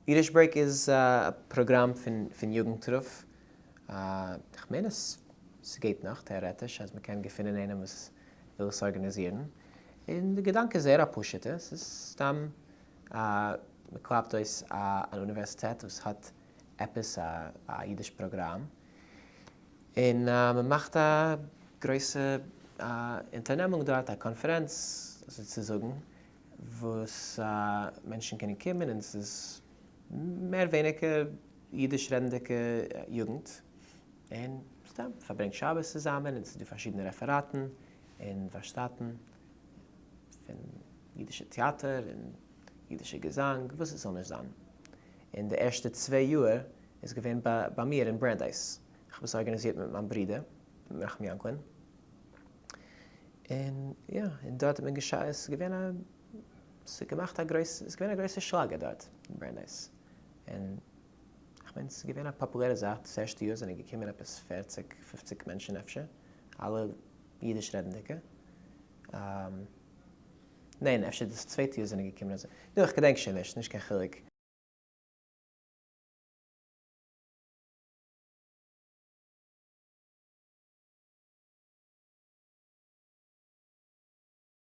Yiddish Break איז א פראגראם פון יוגנטרוף, איך מיין אז ס'גייט נאך טעארעטיש אז מ'קען געפינען איינעם וואס וויל עס ארגאניזירן, און די געדאנק איז זייער א פשוטע, ס'איז סתם מ'קלאפט אויס אן אוניווערסיטעט וואס האט עפעס א אידיש פראגראם, און מ'מאכט א גרויסע אונטערנעמונג דארט, א קאנפערענץ אזוי צו זאגן, וואס מענטשן קענען קומען און ס'איז מער ווייניגער אידיש רעדנדיגע יוגנט, און סתם פארברענגט שבת צוזאמען, און ס'איז דא פארשידענע רעפעראטן און ווארשטאטן פון אידישע טעאטער און אידישע געזאנג, וואס עס זאל נישט זיין. און די ערשטע צוויי יאר איז געווען ביי מיר אין ברענדייס, איך האב עס ארגאניזירט מיט מיין ברודער מנחם יאנקלען, און יא, און דארט האט מען געשא, עס איז געווען א, עס האט געמאכט א גרויס, עס איז געווען א גרויסע שלאגער דארט אין ברענדייס, און איך מיין עס איז געווען א פאפולערע זאך, דאס ערשטע יאר זענען געקומען עפעס פערציג פופציג מענטשן אפשר, אלע אידיש רעדנדיגע, ניין אפשר דאס צווייטע יאר זענען געקומען אזוי, נו איך געדענק שוין נישט, נישט קיין חילוק.